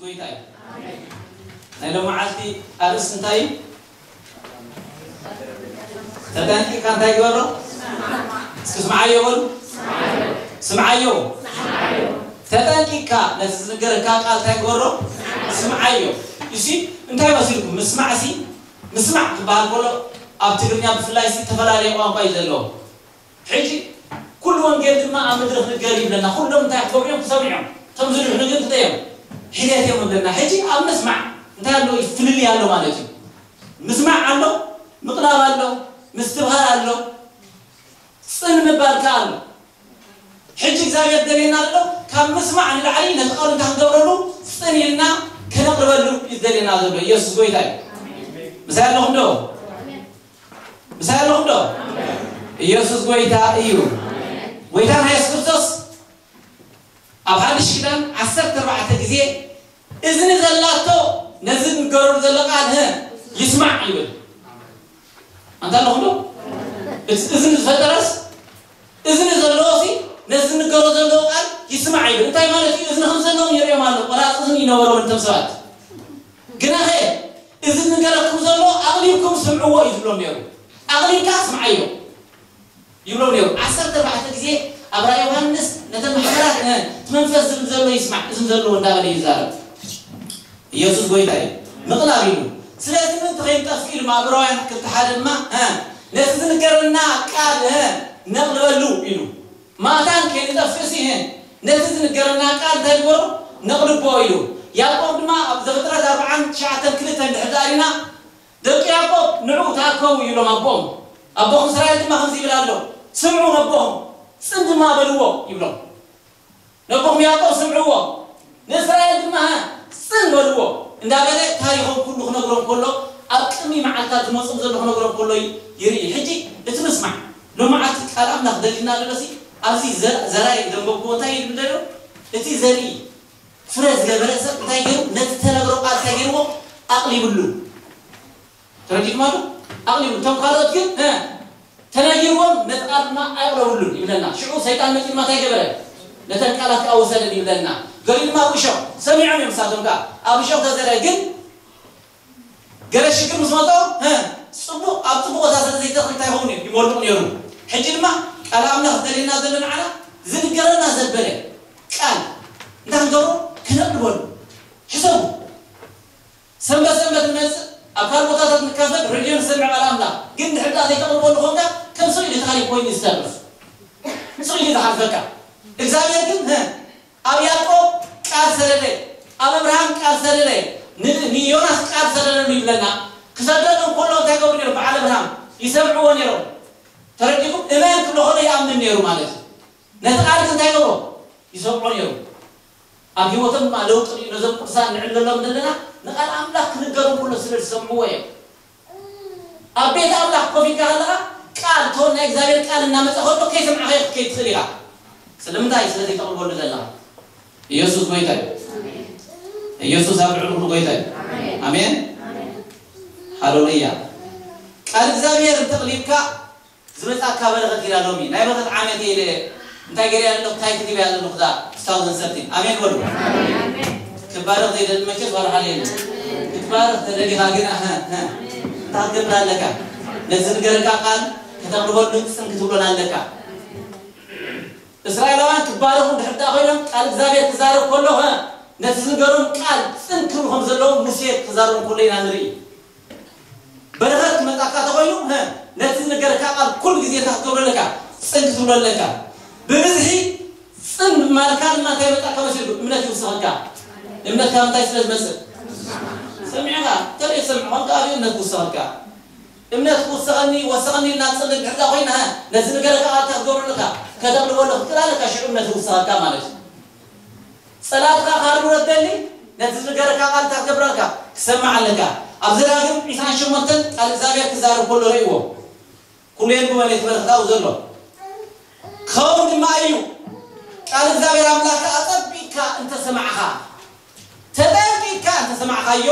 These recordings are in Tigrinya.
ጎይታ እዩ። ናይ ሎመዓልቲ ኣርእስቲ እንታይ እዩ? ተጠንቂቕካ እንታይ ግበሮ? እስኪ ስምዓዮ በሉ። ስምዓዮ። ተጠንቂቕካ ነቲ ዝንገረካ ቃል እንታይ ግበሮ? ስምዓዮ። እሺ፣ እንታይ መሲልኩም? ምስማዕ ሲ ምስማዕ ክበሃል ከሎ ኣብ ትግርኛ ብፍላይ ሲ ዝተፈላለየ ቋንቋ እዩ ዘለዎ። ሕጂ ኩሉ ወንጌል ድማ ኣብ ምድሪ ክንገር ይብለና። ኩሎም እንታይ ክገብሩ እዮም? ክሰምዑ እዮም። እቶም ዝድሕኑ ግን እንታይ እዮም? ሕልየት እዮም ይብለና። ሕጂ ኣብ ምስማዕ እንታይ ኣሎ? ፍልልይ ኣሎ ማለት እዩ። ምስማዕ ኣሎ፣ ምቕላብ ኣሎ፣ ምስትብሃል ኣሎ፣ ጽን ምባል ከኣ ኣሎ። ሕጂ እግዚኣብሔር ደልየና ኣሎ፣ ካብ ምስማዕ ንላዕሊ ነቲ ቃሉ እንታይ ክንገብረሉ? ጽን ኢልና ከነቕርበሉ እዩ ደልየና ዘሎ። ኢየሱስ ጎይታ እዩ። ምሳይ ኣለኹም ዶ? ምሳይ ኣለኹም ዶ? ኢየሱስ ጎይታ እዩ። ጎይታና ኢየሱስ ክርስቶስ ኣብ ሓድሽ ኪዳን ዓሰርተ ኣርባዕተ ግዜ እዝኒ ዘላቶ ነዚ ንገረሉ ዘሎ ቃል ህ ይስማዕ ይብል። ኣንታ ኣለኹም ዶ? እቲ እዝኒ ዝፈጠረስ እዝኒ ዘለዎ ሲ ነዚ ንገሮ ዘለዎ ቃል ይስማዕ ይብል። እንታይ ማለት እዩ? እዝኒ ከም ዘለዎም የርእዮም ኣሎ። ቆራፅ እዝኒ ይነበሮም እቶም ሰባት። ግናኸ እዚ ዝንገረኩም ዘሎ ኣቕሊብኩም ስምዕዎ እዩ ዝብሎም ነይሩ። ኣቕሊብካ ስምዓዮ ይብሎም ነይሩ። ዓሰርተ ኣርባዕተ ግዜ ኣብ ራእይ ዮሃንስ ነተን ማሕበራት፣ እ፣ እቲ መንፈስ ዝብል ዘሎ ይስማዕ፣ እዝኒ ዘለዎ እንዳበለ እዩ ይዛረብ። ኢየሱስ ጎይታ እዩ። ምቕላብ ኢሉ። ስለዚ ምእንቲ ከይንጠፍእ ኢሉ ኣብ ዕብራውያን ክልተ ሓደ ድማ፣ እ፣ ነቲ ዝንገረና ቃል፣ እ፣ ነቕልበሉ ኢሉ። ማታን ከይንጠፍእ ሲ፣ እ፣ ነቲ ዝንገረና ቃል እንታይ ንግበሮ? ነቕልቦ ኢሉ። ያዕቆብ ድማ ኣብ ዘፍጥረት ኣርብዓን ትሽዓተን ክልተን ድሕር ዳሪና፣ ደቂ ያዕቆብ ንዑ ተኣከቡ ይብሎም ኣቦኦም። ኣቦኹም እስራኤል ድማ ከምዚ ይብል ኣሎ፣ ስምዑ ነቦኹም፣ ጽን ድማ በልዎ ይብሎም። ነቦኹም ያዕቆብ ስምዕዎ፣ ንእስራኤል ድማ ጽን በልዎ እንዳበለ ታሪኾም ኩሉ ክነግሮም ከሎ፣ ኣብ ቅድሚ መዓልታት ዝመጽኦም ዘሎ ክነግሮም ከሎ ይርኢ። ሕጂ እቲ ምስማዕ፣ ሎማዓልቲ ቃል ኣምላኽ ደሊና ኣለሲ፣ ኣብዚ ዘ-፣ ዘራይ ዘንበብኩዎ እንታይ ይብል ዘሎ? እቲ ዘርኢ ፍረ ዝገበረ ሰብ እንታይ ገይሩ? ነቲ ተነግሮ ቃል እንታይ ገይርዎ? ኣቕሊብሉ። ተረዲእኩማ ዶ? ኣቕሊቡ። እቶም ካልኦት ግን፣ እ፣ ተነጊርዎም ነቲ ቃል ድማ ኣየቕረብሉን ይብለና። ሽዑ ሰይጣን መጺኡ ድማ እንታይ ገበረ? ነተን ቃላት ከኣ ወሰደን ይብለና። ገሊኡ ድማ ኣብ እሾኽ ሰሚዖም እዮም ንሳቶም ከኣ። ኣብ እሾኽ ተዘርአ ግን ገለ ሽግር ምስ መጾ፣ እ፣ ጽቡቕ፣ ኣብ ጽቡቕ ቦታ ስለ ዘይተኽል እንታይ ይኸውን እዩ? ይመርቕ ነይሩ። ሕጂ ድማ ቃል ኣምላኽ ዘድልየና ዘሎ ንዓና ዝንገረና ዘበለ ቃል እንታይ ክንገብሮ? ክነቕልበሉ። ሕሰቡ። ሰንበት ሰንበት ንመጽእ፣ ኣብ ካልእ ቦታታት ንካፈል፣ ሬድዮ ንሰምዕ ቃል ኣምላኽ። ግን ድሕር ዳኣ ዘይተቕርበሉ ኾንካ፣ ከም ስቕ ኢሉ ታሪኽ ኮይኑ እዩ ዝተርፍ። ስቕ ኢሉ ዝሓልፈካ። እግዚኣብሔር ግን፣ ሀ፣ ኣብ ያዕቆብ ቃል ሰደደ፣ ኣብ ኣብርሃም ቃል ሰደደ፣ ን-፣ ንዮናስ ቃል ሰደደሉ ይብለና። ክሰደሉ እንከሎ እንታይ ይገብሩ ነይሮም? በዓል ኣብርሃም ይሰምዕዎ ነይሮም። ተረዲእኩም? እመን ክብሎ ከሎ ይኣምን ነይሩ ማለት እዩ። ነቲ ቃል ግን እንታይ ይገብሮ? ይሰምዖ ነይሩ። ኣብ ህይወቶም ድማ ለውጢ ርእዩ። ነዞም ቅዱሳን ንዕለሎም ዘለና ንቃል ኣምላኽ ክንገሮም ከሎ ስለ ዝሰምዕዎ እዮም። ኣብ ቤት ኣምላኽ ኮፍ ኢልካ ከለኻ ቃል፣ እቶ ናይ እግዚኣብሔር ቃል እናመጸ ከሎ ከይሰማዕካዮ ክትከይድ ትኽእል ኢኻ። ስለምንታይ? ስለ ዘይተቕርበሉ ዘለኻ። ኢየሱስ ጎይታ እዩ። ኢየሱስ ኣብ ልዕሊ ኩሉ ጎይታ እዩ። ኣሜን። ሃሌሉያ። ቃል እግዚኣብሔር እንተቕሊብካ ዝመጻካ በረኸት ኢላ ሎሚ። ናይ በረኸት ዓመት እየ ኢለ እንታይ ገይረ ኣለኹ? እንታይ ክቲበ ኣለኹ? እዛ two thousand thirteen። ኣሜን በሉ። ክባረኽ ዘይደሊ መቸስ ዋላ ሓደ የለን። ክትባረኽ ተደሊኻ ግን፣ ኣሀ፣ ኣሀ። እንታይ ክትገብር ኣለካ? ነዚ ዝንገረካ ቃል ከተቕርበሉ ጽን ክትብሎን ኣለካ። እስራኤላውያን ክባረኹ እንድሕር ደኣ ኮይኖም ቃል እግዚኣብሔር ክዛረብ ከሎ፣ ሀ፣ ነቲ ዝንገሮም ቃል ጽን ክብሉ ከም ዘለዎም ሙሴ ክዛረቦም ከሎ ኢና ንርኢ። በረኸት ክመጻካ ተኾይኑ፣ ሀ፣ ነቲ ዝንገረካ ቃል ኩሉ ግዜ እንታይ ክትገብሮ ኣለካ? ጽን ክትብሎ ኣለካ። ብብዝሒ ጽን ምባልካ ድማ እንታይ ይመጻካ መሲልኩ? እምነት ይውስኸካ። እምነት ካብ ምንታይ ስለ ዝመጽእ? ሰሚዕኻ፣ እንተዘይሰምዕ ኾንካ፣ ኣብዩ እምነት ክውስኸካ። እምነት ክውስኸኒ፣ ወስኸኒ ኢልና ንጽሊ እንድሕር ኮይና፣ ነቲ ዝንገረካ ቃል እንታይ ክትገብሮ ኣለካ? ከተቕልቦ ኣለካ፣ ክትክእል ኣለካ፣ ሽዑ እምነት ይውስኸካ ማለት እዩ። ጸላትካ ካርምሮ ትደሊ፣ ነቲ ዝንገረካ ቃል እንታይ ክትገብር ኣለካ? ክሰማዕ ኣለካ። ኣብ ዘዳግም ዒስራን ሸሞንተን ቃል እግዚኣብሔር ክዛረብ ከሎ ርእይዎ። ኩሉ የንብበን እቲ በረኸት ኣብኡ ዘሎ። ክኸውን ድማ እዩ። ቃል እግዚኣብሔር ኣምላኽካ ኣጸቢቕካ እንተሰማዕኻ፣ ተጠንቂቕካ እንተሰማዕኻዮ፣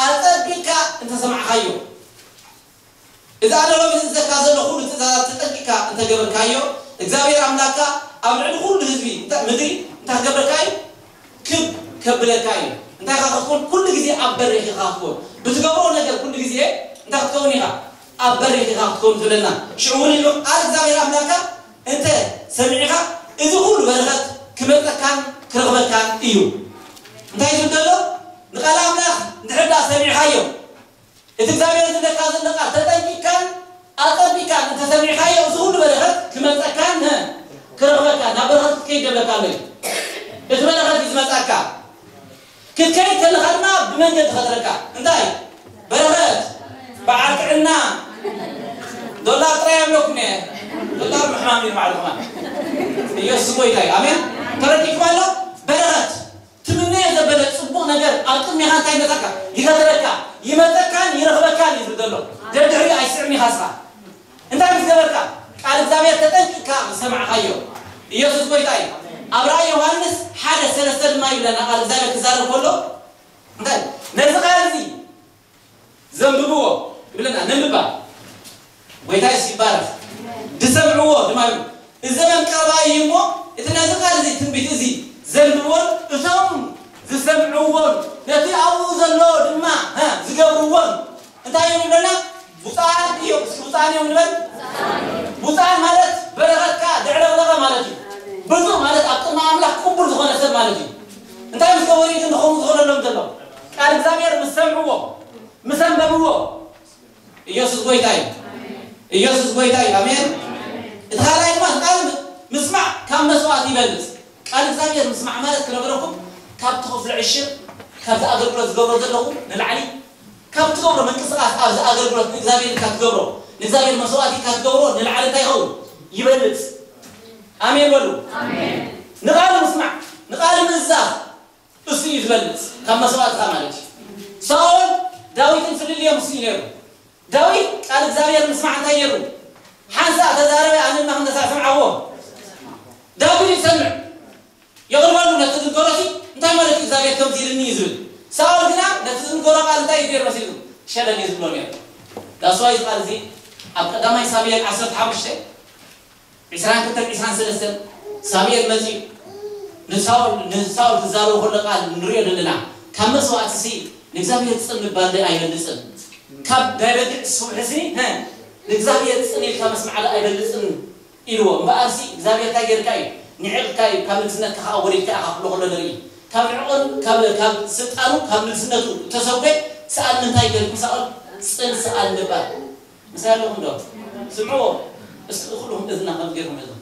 ኣጸቢቕካ እንተሰማዕኻዮ፣ እዚ ኣነ ሎሚ ዝእዘካ ዘለኹ ኩሉ ትእዛዛት ተጠንቂቕካ እንተገበርካዮ፣ እግዚኣብሔር ኣምላኽካ ኣብ ልዕሊ ኩሉ ህዝቢ እንተ-፣ ምድሪ እንታይ ክገብረካ እዩ? ክብ ከብለካ እዩ። እንታይ ኢኻ ክትኮን? ኩሉ ግዜ ኣብ በሪኽ ኢኻ ክትኮን። ብትገብሮ ነገር ኩሉ ግዜ እንታይ ክትከውን ኢኻ? ኣብ በሪኽ ኢኻ ክትከውን ትብለና። ሽዑ እውን ኢሉ ቃል እግዚኣብሔር ኣምላካ እንተ ሰሚዕኻ፣ እዚ ኩሉ በረኸት ክመጸካን ክረኽበካን እዩ። እንታይ ዝብል ዘሎ? ንቃል ኣምላኽ እንድሕር ደኣ ሰሚዕኻዮ፣ እቲ እግዚኣብሔር ዝብለካ ዘሎ ቃል ተጠንቂቕካን ኣጸቢቕካን እንተሰሚዕካዮ፣ እዚ ኩሉ በረኸት ክመጸካን ክረኽበካን፣ ናብ በረኸት ክትከይድ ደለካ ኣሎ እዩ። እቲ በረኸት እዩ ዝመጻካ። ክትከይድ ከለኻ ድማ ብመንገዲ ኸትረካ። እንታይ? በረኸት፣ በዓል ጥዕና። ዶላር ጥራይ ኣብለኩም እየ። ዶላር ምሕማም እዩ ባዕሉ ከማን። ኢየሱስ ጎይታ እዩ። ኣሜን። ተረዲእኩም ኣሎ? በረኸት፣ ትምነዮ ዘበለ ጽቡቕ ነገር ኣብ ቅድሜኻ እንታይ ይመጸካ? ይኸተለካ፣ ይመጸካን ይረኽበካን እዩ ዝብል ዘሎ። ደድሕሪኡ ኣይስዕም ኢኻ እስኻ። እንታይ ምስ ገበርካ? ቃል እግዚኣብሔር ተጠንቂቕካ ዝሰማዕካዮ። ኢየሱስ ጎይታ እዩ። ኣብ ራእይ ዮሃንስ ሓደ ሰለስተ ድማ ይብለና፣ ቃል እግዚኣብሔር ክዛረብ ከሎ፣ እንታይ? ነዚ ቃል እዚ ዘንብብዎ ይብለና፣ ነንብባ። ጎይታ የሱስ ይባረኽ። ዝሰምዕዎ ድማ ይብሉ። እዚ ዘመን ቀረባ እዩ እሞ፣ እቲ ነዚ ቃል እዚ፣ ትንቢት እዚ ዘንብብዎን እቶም ዝሰምዕዎን፣ ነቲ ኣብኡ ዘሎ ድማ፣ ሀ፣ ዝገብርዎን፣ እንታይ እዮም ይብለና? ብፁዓን እዮም። እስኪ ብፁዓን እዮም ንበል። ብፁዓን ማለት በረኸትካ ዘዕለቕለቐ ማለት እዩ። ብፁዕ ማለት ኣብ ቅድሚ ኣምላኽ ቅቡል ዝኾነ ሰብ ማለት እዩ። እንታይ ምስ ገበሩ እዩ ግን ንኸምኡ ዝኾነሎም ዘሎ? ቃል እግዚኣብሔር ምስ ሰምዕዎ፣ ምስ ኣንበብዎ። ኢየሱስ ጎይታ እዩ። ኢየሱስ ጎይታ እዩ። ኣሜን። እቲ ካልኣይ ድማ ቃል ምስማዕ ካብ መስዋዕት ይበልጽ። ቃል እግዚኣብሔር ምስማዕ ማለት ክነግረኩም፣ ካብ ትኸፍሎ ዕሽር፣ ካብዚ ኣገልግሎት ዝገብሮ ዘለኹ ንላዕሊ፣ ካብ ትገብሮ ምንቅስቃስ ኣብዚ ኣገልግሎት ንእግዚኣብሔር ኢልካ ትገብሮ፣ ንእግዚኣብሔር መስዋዕት ኢልካ ትገብሮ ንላዕሊ እንታይ ይኸውን? ይበልጽ። ኣሜን በሉ። ኣሜን። ንቃሉ ምስማዕ፣ ንቃሉ ምእዛዝ፣ እሱ እዩ ዝበልጽ ካብ መስዋዕትኻ ማለት እዩ። ሳኦል ዳዊትን ፍልልዮም እሱ እዩ ነይሩ። ዳዊት ቃል እግዚኣብሔር ምስማዕ እንታይ ነይሩ? ሓንሳእ ተዛረበ፣ ኣነ ድማ ክንደሳ ሰምዓዎ። ዳዊት ይሰምዕ። የቕርበሉ ነቲ ዝንገሮ ሲ፣ እንታይ ማለት እዩ እግዚኣብሔር ከምዚ ኢልኒ እዩ ዝብል። ሳኦል ግና ነቲ ዝንገሮ ቃል እንታይ እዩ ገይሩ መሲሉ? ሸለል እዩ ዝብሎ ነይሩ። ዳስዋይ እዚ ቃል እዚ ኣብ ቀዳማይ ሳሙኤል ዓሰርተ ሓሙሽተ ዕስራን ክልተን ዕስራን ሰለስተን ሳሙኤል መጺኡ ንሳኦል፣ ንሳኦል ክዛረቦ ከሎ ቃል ንሪኦ ዘለና። ካብ መስዋዕትሲ ንእግዚኣብሔር ጽን ምባል ዶ ኣይበልጽን? ካብ ናይ በጊዕ ስውሕሲ፣ ሀ፣ ንእግዚኣብሔር ጽን ኢልካ መስማዕ ዶ ኣይበልጽን? ኢልዎ። እምበኣርሲ እግዚኣብሔር እንታይ ጌርካ እዩ? ንዒቕካ እዩ፣ ካብ ንግስነትካ ከኣ ወሪድካ ኢኻ ክብሎ ከሎ ንርኢ። ካብ ንዕቑን ካብ፣ ካብ ስልጣኑ፣ ካብ ንግስነቱ እተሰጎ ሰኣን ምንታይ ገይሩ? ንሳኦል ጽን ሰኣን ምባል። ምሳይ ኣለኹም ዶ? ስምዕዎ። እስኪ ኩልኹም እዝና ከም ገይርኩም እዝና።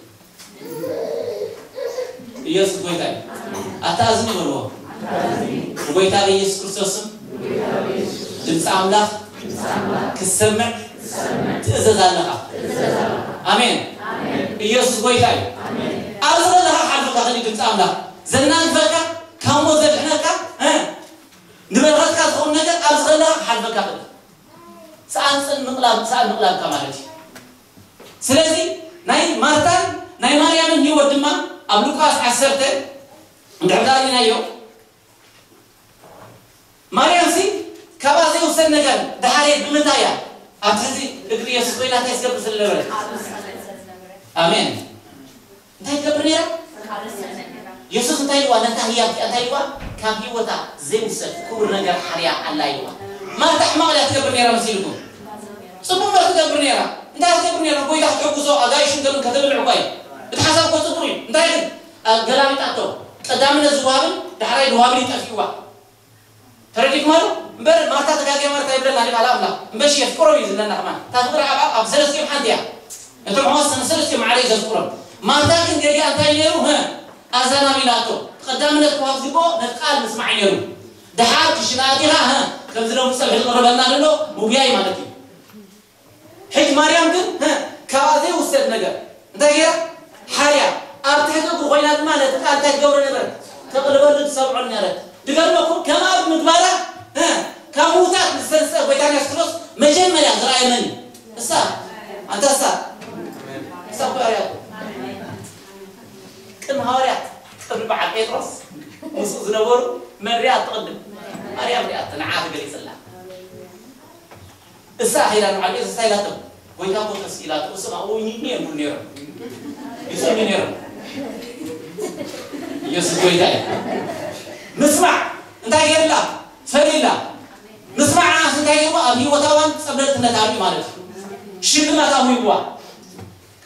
ኢየሱስ ጎይታ እዩ። ኣተኣዝኒ በልዎ። ብጎይታ በኢየሱስ ክርስቶስ ስም ድምፂ ኣምላኽ ክትሰምዕ ትእዘዝ ኣለኻ። ኣሜን። ኢየሱስ ጎይታ እዩ። ኣብዚ ዘለኻ ሓልፈካ ኸዲ ድምፂ ኣምላኽ ዘናግፈካ፣ ካብ ሞት ዘድሕነካ፣ እ፣ ንበረኸትካ ዝኸውን ነገር ኣብዚ ዘለኻ ሓልፈካ ኸዲ። ሰኣን ጽን ምቕላብ፣ ሰኣን ምቕላብካ ማለት እዩ። ስለዚ ናይ ማርታን ናይ ማርያምን ህይወት ድማ ኣብ ሉቃስ ዓሰርተ እንድሕር ዳሪናዮ፣ ማርያምሲ ካብኣ ዘይውሰድ ነገር ደሓረየት ብምንታይ እያ? ኣብ ትሕቲ እግሪ የሱስ ኮይና እንታይ ትገብር ስለ ነበረት? ኣሜን። እንታይ ትገብር ነይራ? የሱስ እንታይ ኢልዋ? ነታ ህያብ እቲኣ እንታይ ኢልዋ? ካብ ህይወታ ዘይውሰድ ክቡር ነገር ሓርያ ኣላ ኢልዋ። ማርታ ሕማቕ ድያ ትገብር ነይራ መሲልኩም? ጽቡቕ ዶ ትገብር ነይራ? እንታይ ትገብር ነይራ? ጎይታ ክትሕጉሶ ኣጋይሽን ገሉን ከተብልዕ እኳ እዩ። እቲ ሓሳብ እኮ ጽቡቕ እዩ። እንታይ ግን? ኣገላቢጣቶ። ቀዳምነት ዝወሃብን ዳሕራይ ዝወሃብን እዩ ጠፊእዋ። ተረዲእኩም ኣሎ? እምበር ማርታ ተጋግያ ማለት ኣይብለና ቃል ኣምላኽ። እምበር ሽየፍ ቁሩብ እዩ ዝብለና ከማን። እታ ፍቕሪ ኣብ፣ ኣብ ሰለስቲኦም ሓንቲ እያ። እቶም ኣሕዋት ሰለስቲኦም ማዕረ እዩ ዘፍቅሮም። ማርታ ግን ገሊኣ እንታይ ነይሩ? ሀ፣ ኣዛናቢላቶ። ቀዳምነት ክወሃብ ዝግብኦ ነቲ ቃል ምስማዕ ነይሩ። ደሓር ክሽነ ኣቲኻ፣ ሀ፣ ከምዚ ሎሚ ጸብሒ ዝቕርበልና ዘሎ ምጉያይ ማለት እዩ። ሕጂ ማርያም ግን፣ ሀ፣ ካብኣ ዘይውሰድ ነገር እንታይ ገይራ? ሓርያ ኣብ ትሕቲ እግሩ ኮይና ድማ ነቲ ቃል እንታይ ትገብሮ ነበረት? ተቕልበሉ ትሰምዖ ነበረት። ድገርመኩም፣ ከምኣ ብምግባራ፣ ሀ፣ ካብ ምዉታት ዝተንስአ ጎይታና የሱስ ክርስቶስ መጀመርያ ዝረኣየ መን እዩ? እሳ። ኣንታ እሳ። እሳ እኮ ኣርያ እኮ። ቅድሚ ሃዋርያት፣ ቅድሚ በዓል ጴጥሮስ ምስኡ ዝነበሩ መን ሪኣ ትቕድም? ማርያም ሪኣ፣ ንዓ ተገሊጽላ። እሳ ኸይዳ ንበዓል ጴጥሮስ እንታይ ኢላቶ? ጎይታ እኮ ተስኢላቶ። እሱ ኣብኡ ይንየሙ ነይሮም። ይጸልዩ ነይሮም። ኢየሱስ ጎይታ እዩ። ምስማዕ፣ እንታይ ገይርላ? ፈሊላ። ምስማዓ እንታይ ገይርዋ? ኣብ ህይወታዋን ጸብለልትነት ኣርእዩ ማለት እዩ። ሽልማት ኣውሂብዋ።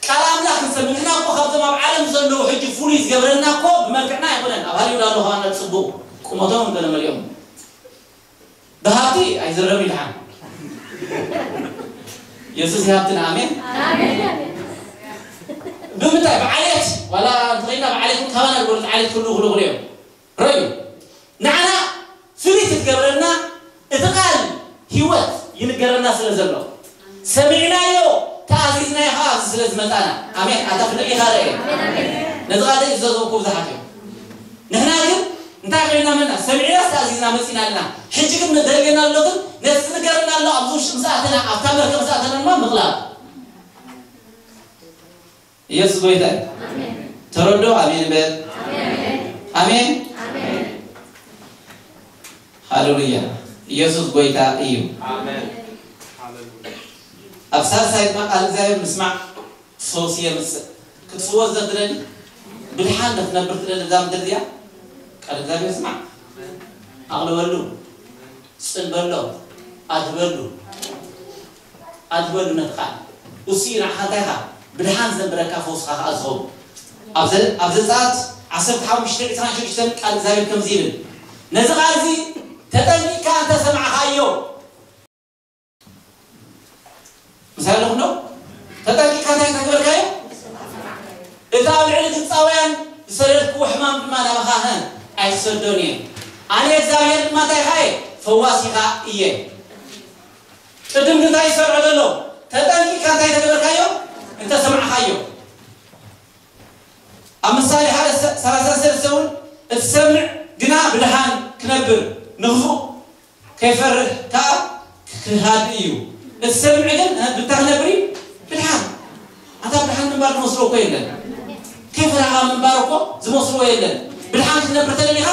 ቃል ኣምላኽ ንሰብ ንሕና እኮ ካብዞም ኣብ ዓለም ዘለዉ ሕጂ ፍሉይ ዝገብረና እኮ ብመልክዕና ኣይኮነን። ኣብ ሃሊውድ ኣለኹ ኣነ ጽቡቕ ቁመቶም ገለ መሊኦም። ብሃብቲ ኣይዝረብ ይልሓን። የሱስ ይሃብትና። ኣሜን። ብምንታይ? ብዓሌት ዋላ እንተኸይና ብዓሌት እውን ካባና ዝበሉት ዓሌት ክህልዉ ክልኹሉ እዮም። ረዩ ንዓና ፍልይቲ ትገብረና እቲ ቃል ህይወት ይንገረና ስለ ዘሎ ሰሚዕናዮ ተኣዚዝናዮ ከዓ ኣብዚ ስለ ዝመፃና። ኣሜን። ኣታ ፍልጥ ኢኻ ርአ። ነዚ ቃል እዘዝኩ ብዙሓት እዮም። ንሕና ግን እንታይ ኮይና መና ሰሚዕና ተኣዚዝና መፂና ኣለና። ሕጂ ግን ንደልየና ኣሎ ግን ነቲ ዝንገረና ኣሎ ኣብዚ ውሽጢ ምስኣተና ኣብታ መርከብ ምስኣተና ድማ ምቕላብ ኢየሱስ ጎይታ እዩ። ተረዶ ኣሜን በል። ኣሜን። ሃሌሉያ። ኢየሱስ ጎይታ እዩ። ኣሜን። ኣብ ሳልሳይ ድማ ቃል እግዚኣብሔር ምስማዕ ፈውሲ የምጽእ። ክትፍወስ ዘትደሊ ብድሓን ክትነብር ትደሊ እዛ ምድር እዚኣ ቃል እግዚኣብሔር ስማዕ። ኣቕልበሉ፣ ጽልበሎ፣ ኣድበሉ። ኣድበሉ ነቲ ቃል። እሱ እዩ ንዓኻ እንታይ ኢኻ ብድሓን ዘንብረካ ፈውስኻ ከኣ ዝኸውን። ኣብ ዘ- ኣብ ዘጸኣት ዓሰርተ ሓሙሽተ ዕስራን ሽዱሽተን ቃል እግዚኣብሔር ከምዚ ይብል፣ ነዚ ቃል እዚ ተጠንቂቕካ እንተ ሰማዕኻዮ፣ ምሳሌ ኣለኹም ዶ? ተጠንቂቕካ እንታይ እንተ ገበርካዮ? እቲ ኣብ ልዕሊ ግብፃውያን ዝሰደድክዎ ሕማም ድማ ናባኻ ኣይክሰዶን እየ። ኣነ እግዚኣብሔር ድማ እንታይ ኢኻ እየ? ፈዋሲኻ እየ። ቅድም ግን እንታይ ይሰርዖ ዘሎ? ተጠንቂቕካ እንታይ ተገበርካዮ? እንተሰማዕኻዮ። ኣብ ምሳሌ ሓደ ሰላሳ ሰለስተ እውን እቲ ሰምዕ ግና ብድሓን ክነብር ንኽፉእ ከይፈርህ ከዓ ክሃድእ እዩ። እቲ ሰምዕ ግን ብታ ክነብር እዩ ብድሓን። ኣታ ብድሓን ምንባር ዝመስሎ እኮ የለን። ከይፈራኻ ምንባር እኮ ዝመስሎ የለን። ብድሓን ክትነብር ተደሊኻ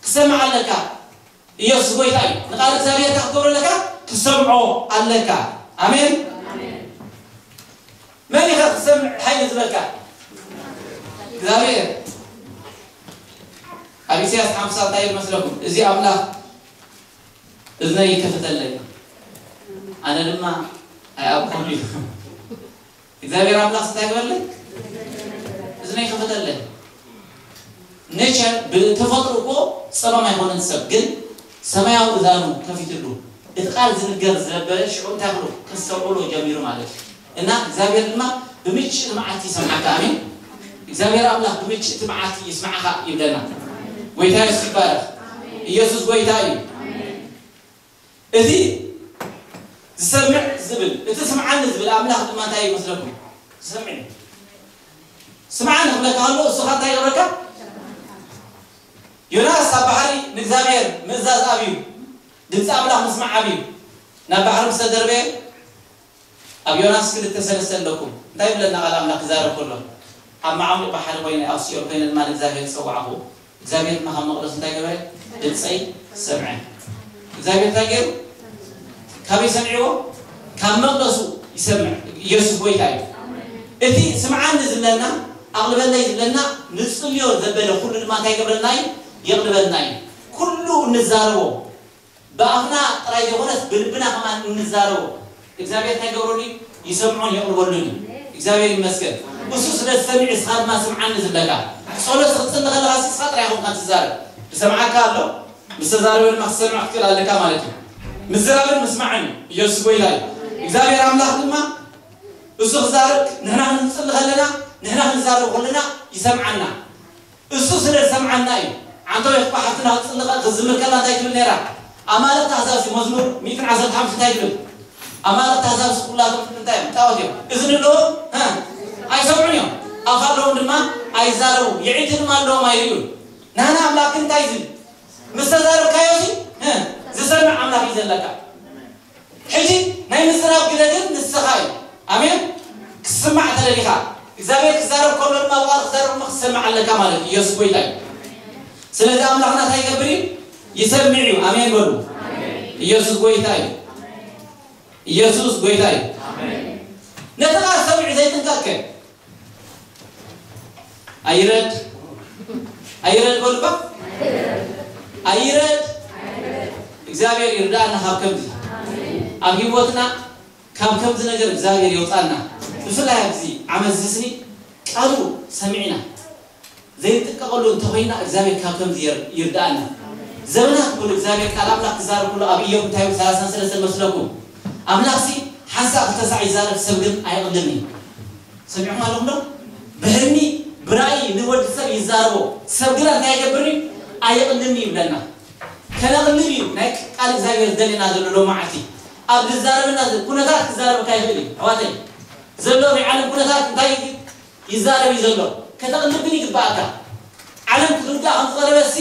ክሰምዕ ኣለካ። ኢየሱስ ጎይታ እዩ። ንቃል እግዚኣብሔር እንታይ ክትገብሮ ኣለካ? ክትሰምዖ ኣለካ። ኣሜን። መን ኢኻ ክትሰምዕ ሓይሊ ዝበካ? እግዚኣብሔር። ኣብ ኢሳያስ ሓምሳ እንታይ ይመስለኩም? እዚ ኣምላኽ እዝነይ ይከፍተለይ ኣነ ድማ ኣይኣብኩም ኢሉ። እግዚኣብሔር ኣምላኽ እንታይ ግበለይ? እዝነይ ይከፍተለይ። ኔቸር ብተፈጥሮ እኮ ጸማም ኣይኮነን ሰብ ግን ሰማያዊ እዛኑ ከፊትሉ እቲ ቃል ዝንገር ዝነበረ ሽዑ እንታይ ክብሎ ከስተውዕሎ ጀሚሩ ማለት እዩ። እና እግዚኣብሔር ድማ ብምችእ መዓልቲ ይሰምዓካ። ኣሜን። እግዚኣብሔር ኣምላኽ ብምችእ መዓልቲ ይስምዓኻ ይብለና። ጎይታ የሱስ ይባረኽ። ኢየሱስ ጎይታ እዩ። እቲ ዝሰምዕ ዝብል እቲ ስምዓኒ ዝብል ኣምላኽ ድማ እንታይ ይመስለኩም? ዝሰምዕ እዩ። ስምዓኒ ክብለካ ከሎ እሱ ኸ እንታይ ይገብረካ? ዮናስ ኣብ ባሕሪ ንእግዚኣብሔር ምእዛዝ ኣብዩ ድምፂ ኣምላኽ ምስማዕ ኣብዩ ናብ ባሕሪ ምስ ተደርበየ ኣብ ዮናስ ክልተ ሰለስተ ኣለኩም እንታይ ይብለና ቃል ኣምላኽ ክዛረብ ከሎ ኣብ መዓሙቕ ባሕሪ ኮይነ ኣብ ሲኦል ኮይነ ድማ ንእግዚኣብሔር ዝፀዋዕኹ እግዚኣብሔር ድማ ካብ መቕደሱ እንታይ ገበረ ድምፀይ ሰምዐ እግዚኣብሔር እንታይ ገይሩ ካበይ ሰምዕዎ ካብ መቕደሱ ይሰምዕ ኢየሱስ ጎይታ እዩ እቲ ስምዓኒ ዝብለና ኣቕልበለይ ዝብለና ንፅልዮ ዘበለ ኩሉ ድማ እንታይ ገብረልና እዩ የቕልበልና እዩ ኩሉ እንዛረቦ ብኣፍና ጥራይ ዘይኮነስ ብልብና ከማን እንዛረቦ እግዚኣብሔር እንታይ ገብረሉ እዩ ይሰምዖን የቕርበሉን እዩ እግዚኣብሔር ይመስገን እሱ ስለ ዝሰሚዕ እስኻ ድማ ስምዓኒ ዝብለካ ጸሎት ክትጽሊ ከለኻ እስኻ ጥራይ ኾንካ ትዛረብ ዝሰምዓካ ኣሎ ምስ ተዛረበ ድማ ክትሰምዕ ክትክእል ኣለካ ማለት እዩ ምዝራብን ምስማዕን እዩ ኢየሱስ ጎይታ እዩ እግዚኣብሔር ኣምላኽ ድማ እሱ ክዛረብ ንሕና ክንጽሊ ከለና ንሕና ክንዛረብ ከለና ይሰምዓና እሱ ስለ ዝሰምዓና እዩ። ዓንተወይ ክባ ሓፍትና ክትጽሊ ክዝምር ከላ እንታይ ትብል ነይራ? ኣማልኽቲ ኣህዛብሲ መዝሙር ሚእትን ዓሰርተ ሓሙሽተ እንታይ ትብል? ኣማልኽቲ ኣህዛብሲ ኩላቶም እንታይ እዮም? ጣዖት እዮም። እዝኒ ኣለዎም? ሃ? ኣይሰምዑን እዮም። ኣፍ ኣለዎም ድማ ኣይዛረቡ። የዒንቲ ድማ ኣለዎም ኣይርእዩን። ናህና ኣምላኽ ግን እንታይ ዝብል? ምስ ተዛረብካዮ እዚ ሃ? ዝሰምዕ ኣምላኽ እዩ ዘለካ። ሕጂ ናይ ምዝራብ ግደ ግን ንስኻ እዩ ኣሜን ክስማዕ ተደሊኻ እግዚኣብሔር ክዛረብ ከሎ ድማ ብቃል ክዛረብ ድማ ክትሰምዕ ኣለካ ማለት እዩ ኢየሱስ ጎይታ እዩ ስለዚ ኣምላኽና እንታይ ይገብር እዩ ይሰምዕ እዩ ኣሜን በሉ ኢየሱስ ጎይታ እዩ ኢየሱስ ጎይታ እዩ ነቲ ቃል ሰሚዑ ዘይጥንቀቅ ከ ኣይረድ ኣይረድ በሉባ ኣይረድ እግዚኣብሔር ይርዳእና ካብ ከምዚ ኣብ ህይወትና ካብ ከምዚ ነገር እግዚኣብሔር ይውጣና። ብፍላይ ኣብዚ ዓመት ዝስኒ ቃሉ ሰሚዕና ዘይንጥቀቐሉ እንተኾይና እግዚኣብሔር ካብ ከምዚ ይር- ይርዳእና። ዘመናት ሙሉ እግዚኣብሔር ቃል ኣምላኽ ክዛረብ ኩሉ ኣብ እዮም እንታይ ሰላሳን ሰለስተን መስለኩም ኣምላኽሲ ሓንሳእ ክልተ ሳዕ ይዛረብ ሰብ ግን ኣይቕልምን እዩ። ሰሚዕኩም ኣለኹም ዶ? ብህልሚ ብራእይ ንወዲ ሰብ ይዛረቦ ሰብ ግን እንታይ ይገብር እዩ? ኣይቕልምን እዩ ይብለና። ከነቕልብ እዩ ናይ ቃል እግዚኣብሔር ዝደልየና ዘሎ ሎማዓልቲ ኣብ ዝዛረበና ኩነታት ክዛረበካ ይኽእል እዩ ኣሕዋተይ። ዘሎ ናይ ዓለም ኩነታት እንታይ ይዛረብ እዩ ዘሎ ከተቕልብ ግን ይግባኣካ። ዓለም ክትውዳእ ከም ዝቐረበሲ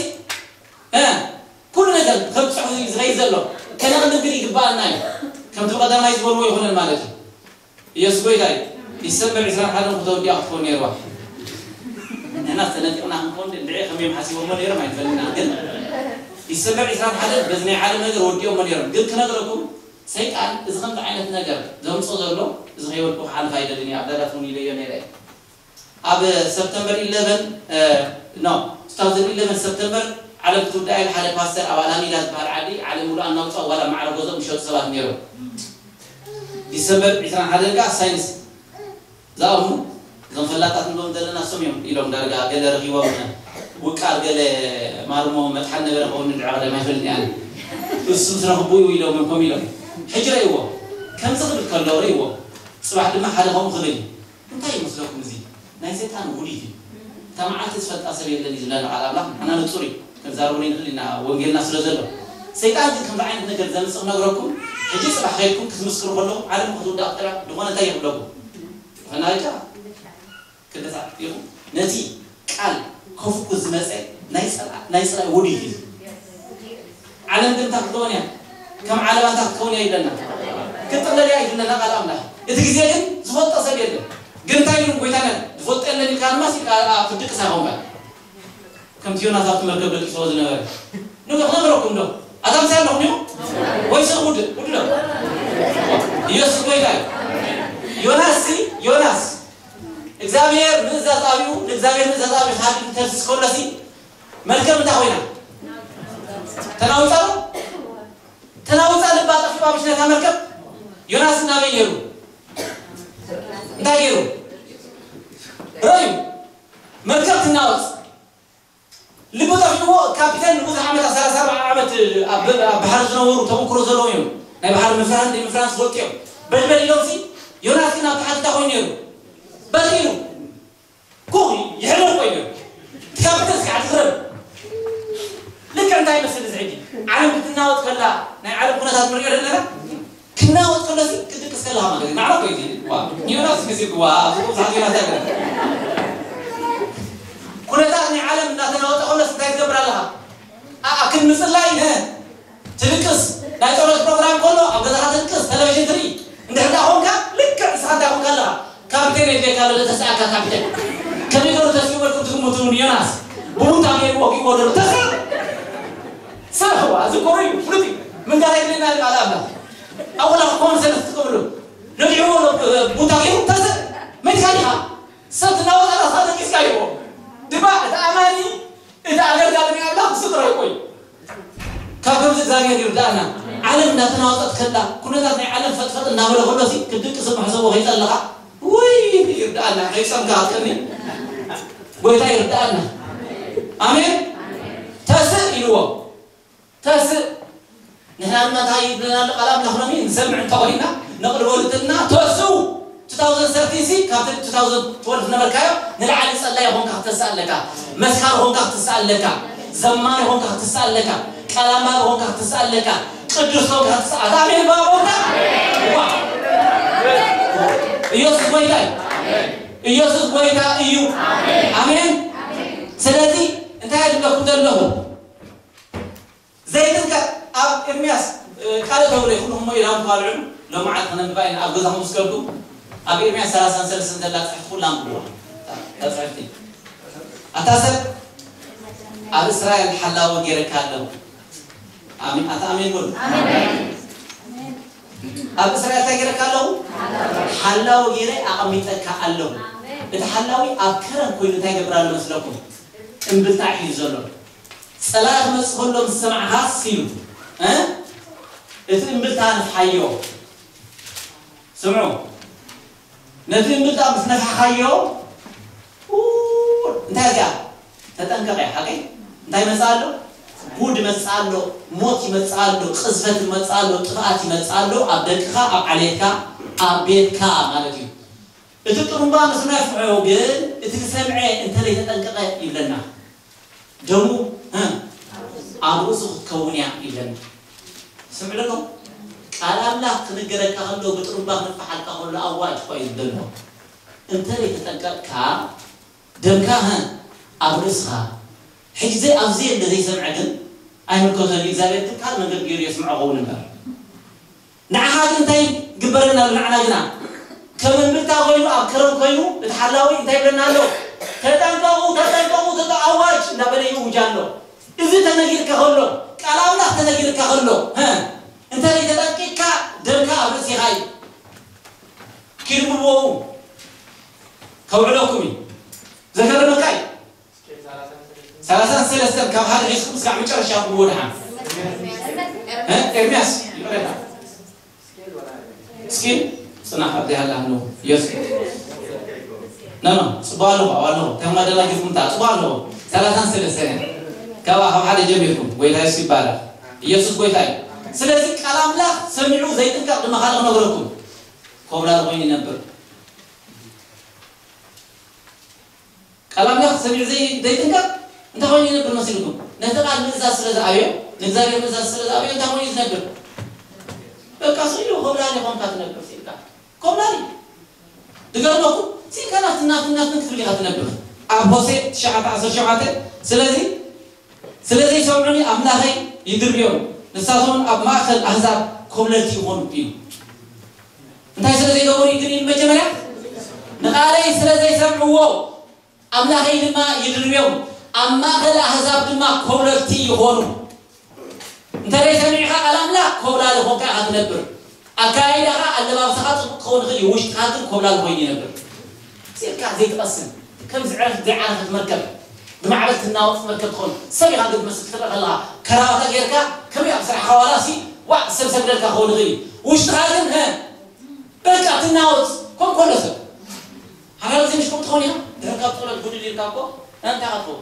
ኩሉ ነገር ከም ፅሑ ዝኸይ ዘሎ ከነቕልብ ግን ይግባኣና እዩ። ከምቲ ብቐዳማይ ዝበልዎ ይኾነን ማለት እዩ። ኢየሱስ ጎይታ እዩ። ዲሰምበር ዕስራን ሓደን ከተወዲኣ ክትኮን ነይርዋ። ንሕና ተነጢቕና ክንኮን ድዒ ከመዮም ሓሲቦሞ ነይሮም ኣይፈልጥና ግን ዲሰምበር ዕስራን ሓደን በዚ ናይ ዓለም ነገር ወዲኦሞ ነይሮም ግን ክነግረኩም ሰይጣን እዚ ከምዚ ዓይነት ነገር ዘምፆ ዘሎ እዚ ከይበልኩ ክሓልፍ ኣይደልን እየ ኣብ ዳዳት እውን ኢለዮ ነይረ እየ። ኣብ ሰፕተምበር ኢለቨን ኖ ቱ ታውዘንድ ኢለቨን ሰፕተምበር ዓለም ክትውዳእ ኢለ ሓደ ፓስተር ኣብ ኣላሚዳ ዝበሃል ዓዲ ዓለም ሙሉእ ኣናውፃ ዋላ ማዕረ ገዝኦም ዝሸጡ ሰባት ነይሮም። ዲሰምበር ዕስራን ሓደን ከዓ ሳይንስ ዝኣምኑ እዞም ፈላጣት ንብሎም ዘለና እሶም እዮም ኢሎም ዳርጋ ገለ ረኺቦም ውቃር ገለ ማርሞ መጥሓን ነበረ ከውን ንድዐ ቀደም ኣይፈልጥ እያ እሱ ዝረኽቡ እዩ ኢሎም ከም ኢሎም ሕጂ ረእይዎ ከምዚ ክብል ከሎ ረእይዎ ፅባሕ ድማ ሓደ ከምኡ ክብል እዩ እንታይ ይመስለኩም እዚ ናይ ሰይጣን ውዲት እዩ እታ መዓልቲ ዝፈልጣ ሰብ የለን እዩ ዝብለና ቃል ኣምላኽ ንዓና ንፁር እዩ ክንዛረበሉ ንኽእል ኢና ወንጌልና ስለ ዘሎ ሰይጣን ግን ከምዚ ዓይነት ነገር ዘምፅእ ክነግረኩም ሕጂ ፅባሕ ከይድኩም ክትምስክሩ ከለኹም ዓለም ክትውዳእ ክትራ ዝኾነ እንታይ ይኽብለኩም ፈናሪካ ክደሳ ኢኹም ነቲ ቃል ከፉኩ ዝመፀ ናይ ፀላ ናይ ፀላ ውዲት እዩ ዓለም ግን እንታይ ክትከውን እያ ከም ዓለማታ ክትከውን እያ ይብለና ክትጥለል እያ ይብለና ቃል ኣምላኽ እቲ ግዜ ግን ዝፈልጦ ሰብ የለን ግን እንታይ ኢሉ ጎይታና ዝፈልጦ የለን ኢልካ ድማ ሲልካ ክትድቅስ ኣይኮንካ ከምቲ ዮናስ ኣብቲ መርከብ ደቂስዎ ዝነበረ ንጎ ክነግረኩም ዶ ኣታ ምሳይ ኣለኹም እዩ ወይስ ውድ ውድ ዶ ኢየሱስ ጎይታ እዩ ዮናስ ሲ ዮናስ እግዚኣብሔር ምእዛዝ ኣብዩ ንእግዚኣብሔር ምእዛዝ ኣብዩ ካብ ተርሲስ ከሎሲ መርከብ እንታይ ኮይና ተናውፃ ዶ ተናውፃ ልባ ጠፊኡ ኣብ ሽነታ መርከብ ዮናስ እናበይ ነይሩ እንታይ ገይሩ ረዩ መርከብ ትናወፅ ልቡ ጠፊእዎ ካፒተን ንብዙሕ ዓመት ኣብ ሰላሳ ኣርባዓ ዓመት ኣብ ባሕሪ ዝነበሩ ተመክሮ ዘለዎም እዮም ናይ ባሕሪ ምፍራህን ዘይምፍራህን ዝፈልጡ እዮም በልበል ኢሎም ሲ ዮናስ ግን ኣብ ታሕቲ እንታይ ኮይኑ ነይሩ በቲኑ ኩኺ ይሕለል ኮይኑ እቲ ካፒተን እስኪ ዓዲ ክረብ ልክዕ እንታይ ይመስል እዚ ሕጂ ዓለም ክትናወጥ ከላ ናይ ዓለም ኩነታት ንሪኦ ዘለና ክናወጥ ከሎ ሲ ክድቅስ ከለኻ ማለት እዩ ማዕረ እኮ እዩ ዋ ዮናስ ግዜ ዋ ብዙሓት ዮናስ ኣለ ኩነታት ናይ ዓለም እናተናወጠ ከሎ እንታይ ትገብር ኣለኻ ኣኣ ክንምፅላይ ትድቅስ ናይ ፀሎት ፕሮግራም ከሎ ኣብ ገዛኻ ትድቅስ ቴሌቪዥን ትርኢ እንድሕር ዳ ኮንካ ልክዕ ንስኻ እንታይ ኮንካ ኣለኻ ካፒቴን የድልየካ ኣሎ ዘተስኣካ ካፒቴን ከመይ ገሩ ተስኡ በልኩም ትግምቱ ንዮናስ ብቡታ ገይርዎ ኪቦርድ ተስእ ሰብዋ እዚ ኮሩ እዩ ፍሉጥ እዩ ምንጋር የድልየና ቃል ኣምላኽ ኣወላ ኮንሰንስ ትገብሩ ነዲዕዎ ቡታ ገይሩ ተስእ መትካ ዲኻ ሰብ ትናወጣ ራስኻ ደቂስካ ይዎ ድማ እቲ ኣማኒ እቲ ኣገልጋሊ ናይ ኣምላኽ ንሱ ጥራይ እኮ እዩ ካብ ከምዚ እግዚኣብሔር ይርዳእና ዓለም እንዳተናወጠት ከላ ኩነታት ናይ ዓለም ፈጥፈጥ እንዳበለ ከሎ ሲ ክድቅስ መሕሰቦ ከይፀለኻ ውይ ይርዳእና ከይፀምካ ኣትቀኒ ጎይታ ይርዳእና ኣሜን ተስእ ኢልዎ ተስእ ንሕና ድማ እንታይ ይብለና ኣሎ ቃል ኣምላኽ ሎሚ ንሰምዕ እንተኾይና ነቕርበሉ እንተልና ተስኡ two thousand thirteen ሲ ካብቲ two thousand twelve ነበርካዮ ንላዕሊ ጸላይ ኾንካ ክትተስእ ኣለካ መስካሪ ኾንካ ክትስእ ኣለካ ዘማሪ ኾንካ ክትስእ ኣለካ ቃል ኣንባቢ ኾንካ ክትስእ ኣለካ ቅዱስ ኾንካ ክትስእ ኣታ ኣሜን ባቦታ ዋ ኢየሱስ ጎይታ እዩ ኢየሱስ ጎይታ እዩ ኣሜን ስለዚ እንታይ ዝብለኩም ዘለኹ ዘይትንከ ኣብ ኤርምያስ ካልእ ተብሎ ይኹን እሞ ኢላም ኳልዑ ሎማዓት ክነንባ ኢና ኣብ ገዛኹም ምስ ከልኩም ኣብ ኤርምያስ ሰላሳን ሰለስተን ዘላ ፅሕፍቲ ኩላ ንብዋ እታ ፅሕፍቲ ኣታ ሰብ ኣብ እስራኤል ሓላዊ ገይረካ ኣለኹ ኣሜን ኣታ ኣሜን በሉ ኣብ እስራኤል እንታይ ገይረካ ኣለኹ ሓላዊ ገይረ ኣቐሚጠካ ኣለኹ እቲ ሓላዊ ኣብ ከረን ኮይኑ እንታይ ገብር ኣሎ መስለኩም እምብልታ ሒዙ ዘሎ ጸላኢ ክመጽእ ከሎ ምስ ሰማዕኻስ ኢሉ እ እቲ እምብልታ ንፍሓዮ። ስምዑ፣ ነቲ እምብልታ ምስ ነፋሕኻዮ፣ ኡ፣ እንታይ እዚኣ? ተጠንቀቕ እያ፣ ሓቀይ? እንታይ ይመጽእ ኣሎ? ጉድ ይመጽእ ኣሎ፣ ሞት ይመጽእ ኣሎ፣ ቅዝፈት ይመጽእ ኣሎ፣ ጥፍኣት ይመጽእ ኣሎ፣ ኣብ ደቅኻ፣ ኣብ ዓሌትካ፣ ኣብ ቤትካ ማለት እዩ። እቲ ጥሩምባ ምስ ነፍሑ ግን፣ እቲ ዝሰምዐ እንተዘይተጠንቀቐ ይብለና። ደሙ፣ እ፣ ኣብ ርእሱ ክትከውን እያ ይብለና። ስምዑ ኣለኹም? ቃል ኣምላኽ ክንገረካ ከሎ፣ ብጥሩምባ ክንፈሓልካ ከሎ፣ ኣዋጅ እኳ እዩ ዝደሎ። እንተ ዘይተጠንቀቕካ፣ ደምካ፣ እ፣ ኣብ ርእስኻ። ሕጂ ዘይ-፣ ኣብዚ የለ ዘይሰምዐ ግን ኣይምልከቶን እዩ። እግዚኣብሔር ግን ካልእ መንገዲ ገይሩ የስምዖ ኸውን እምበር። ንዓኻ ግን እንታይ ይግበረና ኣሎ? ንዓና ግና ከም እምብልታ ኮይኑ፣ ኣብ ከረን ኮይኑ፣ እቲ ሓላዊ እንታይ ይብለና ኣሎ? "ተጠንቀቑ፣ ተጠንቀቑ፣ ተጠ-፣ ኣዋጅ" እንዳበለ ይእውጅ ኣሎ። እዚ ተነጊርካ ከሎ፣ ቃል ኣምላኽ ተነጊርካ ከሎ፣ ሀ፣ እንተ ዘይተጠንቂቕካ ደምካ ኣብ ርእሲኻ እዩ። ኪዱ ብልዎ ከውዕለኩም እዩ። ዘገርመካ እዩ። ሰላሳን ሰለስተን ካብ ሓደ ሒዝኩም እስካዕ መጨረሻ ክብዎ ደሓን። እ? ኤርምያስ፣ ይቕሬታ። እስኪ ጽናሕ፣ ኣብዚኣ ኣላ፣ ኖ፣ የሱ። ኖ፣ ኖ፣ ጽቡቕ ኣለኹ፣ ኣብኡ ኣለኹ። ከም ማደላ ጌርኩም እታ፣ ጽቡቕ ኣለኹ። ሰላሳን ሰለስተን እያ። ካብ፣ ካብ ሓደ ጀሚርኩም፣ ጎይታ የሱስ ይባረኽ። ኢየሱስ ጎይታ እዩ። ስለዚ ቃል ኣምላኽ ሰሚዑ ዘይጥንቀቕ ድማ ካልእ ክነግረኩም። ኮብላል ኮይኑ ይነብር። ቃል ኣምላኽ ሰሚዑ ዘይ-፣ ዘይጥንቀቕ እንታይ ኮይኑ ይነብር መሲልኩም? ነቲ ቃል ምእዛዝ ስለ ዝኣብዮ፣ ንእግዚኣብሔር ምእዛዝ ስለ ዝኣብዮ እንታይ ኮይኑ እዩ ዝነብር? በቃ ስኢሉ ኮብላሊ ኾንካ ትነብር ስኢልካ። ኮብላሊ። ዝገርመኩም፣ ስኢልካ ናፍትን ናፍትን ናፍትን ክትብል ኢኻ ትነብር። ኣብ ሆሴዕ ትሽዓተ ዓሰርተ ሸውዓተ፣ ስለዚ ስለ ዘይሰምዑኒ ኣምላኸይ ይድርብዮም፣ ንሳቶም እውን ኣብ ማእከል ኣህዛብ ኮብለልቲ ይኾኑ እዩ። እንታይ ስለ ዘይገበሩ እዩ ግን ኢሉ መጀመርያ? ንቓለይ ስለ ዘይሰምዕዎ ኣምላኸይ ድማ ይድርብዮም፣ ኣብ ማእከል ኣህዛብ ድማ ኮብለልቲ ይኾኑ። እንተ ዘይሰሚዕኻ ቃል ኣምላኽ ኮብላሊ ኾንካ ኢኻ ትነብር። ኣካያይዳኻ፣ ኣለባብሳኻ ጽቡቕ ክኸውን ይኽእል እዩ፣ ውሽጥኻ ግን ኮብላሊ ኮይኑ ይነብር። ስኢልካ ዘይትቐስን፣ ከም ዝዕረፍ ዘይዓረፈት መርከብ፣ ብማዕበል ትናወጽ መርከብ ትኾን። ሰብ ኢኻ ግን ትመስል ክትረአ ከለኻ፣ ከራባታ ጌርካ፣ ከመይ ኣብ ስራሕኻ ዋላ ሲ፣ ዋእ፣ ሰብ ሰግደልካ ክኸውን ይኽእል እዩ። ውሽጥኻ ግን፣ ሀ፣ በቃ ትናወጽ፣ ከም ኮሎ ሰብ። ሓራል ዘይምሽ ከምኡ ትኾን ኢኻ። ድሕሪ ካብ ጸሎት ጉድል ኢልካ እኮ፣ እንታይ ኢኻ ትኸውን?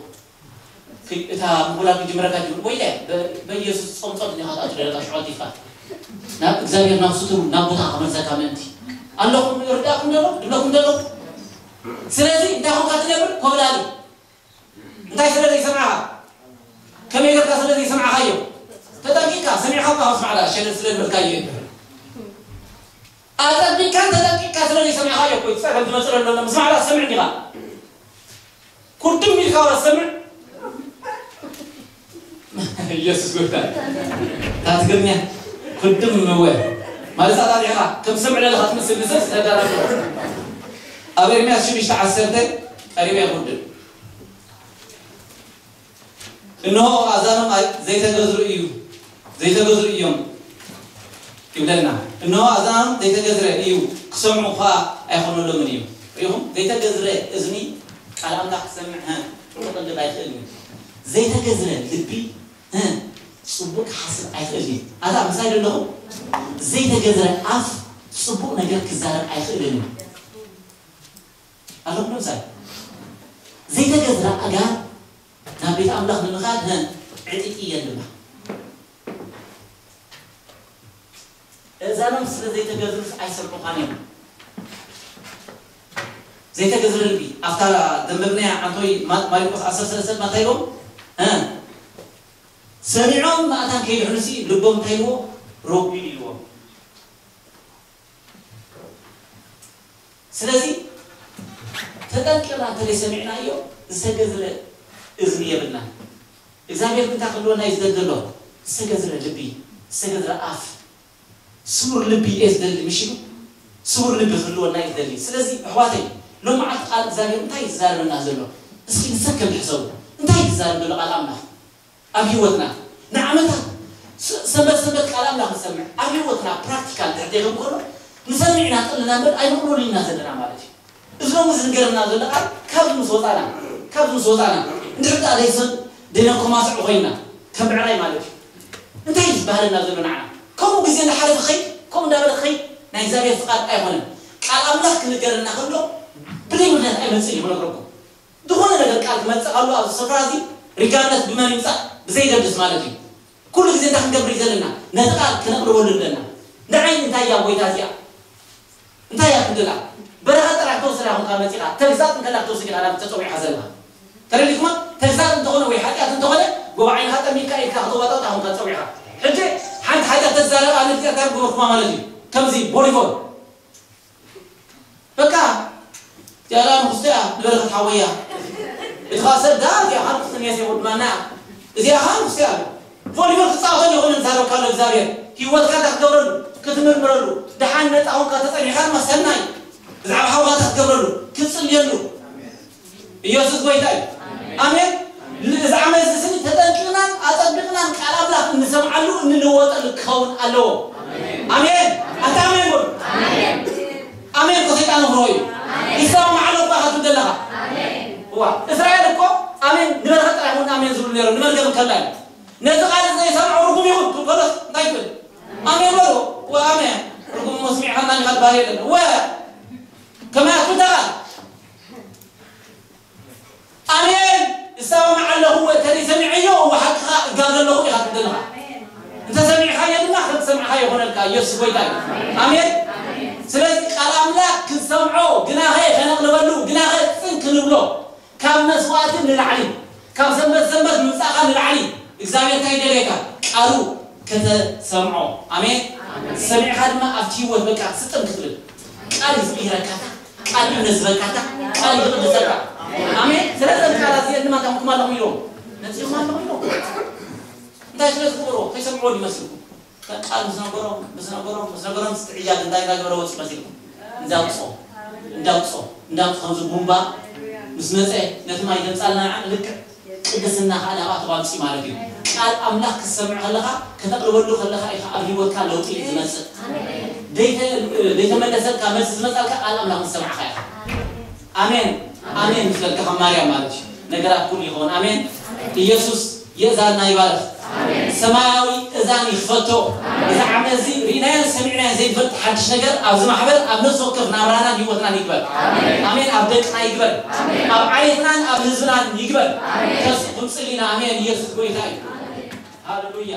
ክይ-፣ እታ ምጉላል ክጅምረካ ጅምር። ወይለ፣ በ-፣ በኢየሱስ ጾም ጸሎት ኢኻ ትኣቱ ደለካ ሽዖት ኢኻ። ናብ እግዚኣብሔር ናብ ስቱሩ፣ ናብ ቦታ ከመልሰካ ምእንቲ። ኣለኹም፣ ይርዳእኩም ደሎ፣ ድብለኩም ደሎ። ስለዚ እንታይ ኾንካ ትነብር? ኮብላሊ። እንታይ ስለ ዘይሰምዓኻ? ከመይ ጌርካ ስለ ዘይሰምዓኻዮ? ተጠንቂቕካ፣ ሰሚዕካ እኳ ካብ ስማዕ ደኣ፣ ሸለል ስለ ዝበልካዮ እዩ። ኣጸቢቕካን ተጠንቂቕካ ስለ ዘይሰማዕካዮ እኮ እዩ ጸገም ዝመጽእ ዘሎ። ምስማዕ ደኣ ትሰምዕ ዲኻ? ኩርድም ኢልካ ወረ ትሰምዕ? ኢየሱስ ጎይታ። እታ ትግርኛ ኩርድም እወ። ማለት ኣጣጢዕኻ ከም ትሰምዕ ዘለኻ ትመስል ንሰብ ዝተዳረገ። ኣብ ኤርምያስ ሽዱሽተ ዓሰርተ ቀሪበ ኩርድም። እነሆ ኣእዛኖም ኣይ-፣ ዘይተገዝሩ እዩ፣ ዘይተገዝሩ እዮም ይብለና። እነሆ ኣእዛኖም ዘይተገዝረ እዩ፣ ክሰምዑ ኸኣ ኣይኾነሎምን እዩ። ርኢኹም? ዘይተገዝረ እዝኒ ቃል ኣምላኽ ክሰምዕ፣ ሀ፣ ክቕልብ ኣይኽእልን እዩ። ዘይተገዝረ ልቢ፣ ሀ፣ ጽቡቕ ክሓስብ ኣይኽእልን እዩ። ኣታ ምሳይ ዶ ኣለኹም? ዘይተገዝረ ኣፍ ጽቡቕ ነገር ክዛረብ ኣይኽእልን እዩ። ኣለኹም ዶ ምሳይ? ዘይተገዝረ ኣእጋር ናብ ቤት ኣምላኽ ንምኻድ፣ ሀ፣ ዕጥቂ እየን ድማ። እዛኖም ስለ ዘይተገዝሩስ ኣይሰምዑኻን እዮም። ዘይተገዝረ ልቢ፣ ኣብታ ዘንበብናያ ዓንቶይ ማ-፣ ማርቆስ ዓሰርተ ሰለስተ ድማ እንታይ ኢሎም? ሀ፣ ሰሚዖም መኣታን ከይድሕኑሲ ልቦም እንታይ ኢልዎ? ረጒድ ኢልዎ። ስለዚ ተጠንቂቕና እንተ ዘይሰሚዕናዮ ዝተገዝረ እዝኒ የብልና። እግዚኣብሔር ግን እንታይ ክህልወና እዩ ዝደሊ ዘሎ? ዝተገዝረ ልቢ፣ ዝተገዝረ ኣፍ፣ ስውር ልቢ እየ ዝደሊ፣ ምሽ ኢሉ? ስውር ልቢ ክህልወና እዩ ዝደሊ። ስለዚ ኣሕዋተይ፣ ሎሚ መዓልቲ ቃል እግዚኣብሔር እንታይ እዩ ዝዛረበና ዘሎ? እስኪ ንሰከም ሕሰቡ። እንታይ እዩ ዝዛረብ ዘሎ ቃል ኣምላኽ? ኣብ ህይወትና ንዓመታት ስ-፣ ሰንበት ሰንበት ቃል ኣምላኽ ንሰምዕ። ኣብ ህይወትና ፕራክቲካል ድሕር ዘይከም ከሎ ንሰምዕ ኢና ጥልና እምበር ኣይንቕበሎ ኢና ዘለና ማለት እዩ። እዚ ሎሚ ዝንገረና ዘሎ ቃል ካብዚ ምስ ወጻና፣ ካብዚ ምስ ወጻና፣ እንድሕር ደኣ ዘይሰ-፣ ዘይነኮማስዕ ኮይንና ከም ብዕራይ ማለት እዩ። እንታይ እዩ ዝበሃለና ዘሎ ንዓና? ከምኡ ግዜ እንዳሓለፈ ክኸይድ፣ ከምኡ እንዳበለ ክኸይድ ናይ እግዚኣብሔር ፍቓድ ኣይኾነን። ቃል ኣምላኽ ክንገረና ከሎ ብዘይ ምኽንያት ኣይመጽእን እዩ። ክነግረኩም፣ ዝኾነ ነገር ቃል ክመጽእ ከሎ ኣብዚ ስፍራ እዚ፣ ሪጋርድለስ ብመን ይምጻእ ብዘይገድስ ማለት እዩ። ኩሉ ግዜ እንታይ ክንገብር እዩ ዘለና? ነቲ ቃል ክነቕርበሉ ኣለና። ንዓይ እንታይ እያ ጎይታ እዚኣ? እንታይ እያ ክንድላ? በረኸት ጥራሕ ክትወስድ ኢኻ መፂኻ፣ ተግሳፅ እንከላ ክትወስድ ኢኻ ናብ ተፀዊዕኻ ዘለኻ። ተረዲእኩማ? ተግሳፅ እንተኾነ ወይ ሓጢኣት እንተኾነ፣ ጎባዒንካ ጠሚትካ ኢድካ ክትዋጣውጣ ኢኻ ተፀዊዕኻ። ሕጂ ሓንቲ ሓጢኣት ተዛረብ፣ ኣነ እግዚኣብሔር ግበርኩማ ማለት እዩ። ከምዚ ቦሊቦል። በቃ እዚኣ ንኹስቲያ ንበረኸት ሓወያ። እቲ ኻሰዳ እዚኣ ንኹስትን የሴ ወድማና። እዚኣ ንኹስቲያ ኣሎ። ቮሊቦል ክጻወተሉ ይኹን እንዛረብ ካሎ እግዚኣብሔር ህይወትካ እንታይ ክትገብረሉ፣ ክትምርምረሉ፣ ደሓን ነጻ ኾንካ ተጸኒሕካ ድማ ሰናይ። ብዛዕባ ሓውካ እንታይ ክትገብረሉ፣ ክትጽልየሉ። ኢየሱስ ጎይታ እዩ። ኣሜን። እዚ ዓመት እዚ ስኒ ተጠንቂቕናን ኣጸቢቕናን ቃል ኣምላኽ እንሰምዓሉ እንልወጠሉ ክኸውን ኣለዎ። ኣሜን። ኣታ ኣሜን በሉ። ኣሜን እኮ ሰይጣን እኮ እዩ። ይሰማማዕ ኣሎ እኮ ኢኻ ትብል ዘለኻ። እዋ፣ እስራኤል እኮ ኣሜን ንበረኸት ጥራሕ ይኹን ኣሜን ዝብሉ ነይሮም፣ ንመርገም ከላ እዩ። ነዚ ቃል ዘይሰምዑ ርጉም ይኹን ትብል ከሎስ እንታይ ትብል? ኣሜን በሉ። ወኣሜን። ርጉም እሞ ስሚዕካ እና ንኻድ ባህሪ የለን። ወ-፣ ከመይ ኣትብል እታ ቃል? ኣሜን። እሰማማዕ ኣለኹ፣ እወ፣ እንተ ሰሚዐዮ፣ እወ፣ ሓቅኻ እጋገ ኣለኹ ኢኻ ትብል ዘለኻ። እንተ ሰሚዕኻዮ ድማ ከም ዝሰማዕኻዮ ይኾነልካ። ኢየሱስ ጎይታ እዩ። ኣሜን። ስለዚ ቃል ኣምላኽ ክንሰምዖ፣ ግናኸ ከነቕርበሉ፣ ግናኸ ጽን ክንብሎ፣ ካብ መስዋዕቲ ንላዕሊ፣ ካብ ሰንበት ሰንበት ምምጻእካ ንላዕሊ፣ እግዚኣብሔር እንታይ ይደልየካ? ቃሉ ከተሰምዖ። ኣሜን። ሰሚዕካ ድማ ኣብቲ ህይወት በቃ ስጥም ክትብል። ቃል እዩ ዝቕይረካ፣ ቃል እዩ ነዝበካ፣ ቃል እዩ ዝቕድሰካ። ኣሜን። ስለዚ ቃላት እዚአን ድማ እንታይ ኣለኹም ኢሎም? ነፂኹም ኣለኹም ኢሎም። እንታይ ስለ ዝገብሮ? ከይሰምዕዎ ድዩ መሲልኩም? ቃል ምስ ነገሮም፣ ምስ ነገሮም፣ ምስ ነገሮም፣ እቲ ዕያል እንታይ እንዳገበረ ወፂኡ መሲልኩም? እንዳውፅኦ፣ እንዳውፅኦ፣ እንዳውፅኦ ከምዚ ቡምባ ምስ መፀ ነቲ ማይ ዘምፃልና ልክዕ ቅድስና ከዓ ናብኣ ተዋምፂ ማለት እዩ። ቃል ኣምላኽ ክትሰምዕ ከለኻ፣ ከተቕርበሉ ከለኻ ኢኻ ኣብ ህይወትካ ለውጢ ዝመፅእ። ደይተ-፣ ደይተመለሰልካ መልሲ ዝመፃልካ ቃል ኣምላኽ ምስ ሰማዕኻ ኢኻ። ኣሜን፣ ኣሜን ምስ በልካ ከም ማርያም ማለት እዩ። ነገራት ኩሉ ይኸውን። ኣሜን። ኢየሱስ የእዛንና ይባርኽ። ሰማያዊ እዛን ይኽፈቶ። እዚ ዓመት እዚ ርኢናዮን ሰሚዕናዮን ዘይንፈልጥ ሓድሽ ነገር ኣብዚ ማሕበር፣ ኣብ ነፍሲ ወከፍ ናብራናን ህይወትናን ይግበር። ኣሜን። ኣብ ደቅና ይግበር። ኣብ ዓሌትናን ኣብ ህዝብናን ይግበር። ከስ-፣ ክንጽሊ ኢና። ኣሜን። ኢየሱስ ጎይታ እዩ። ሃሌሉያ።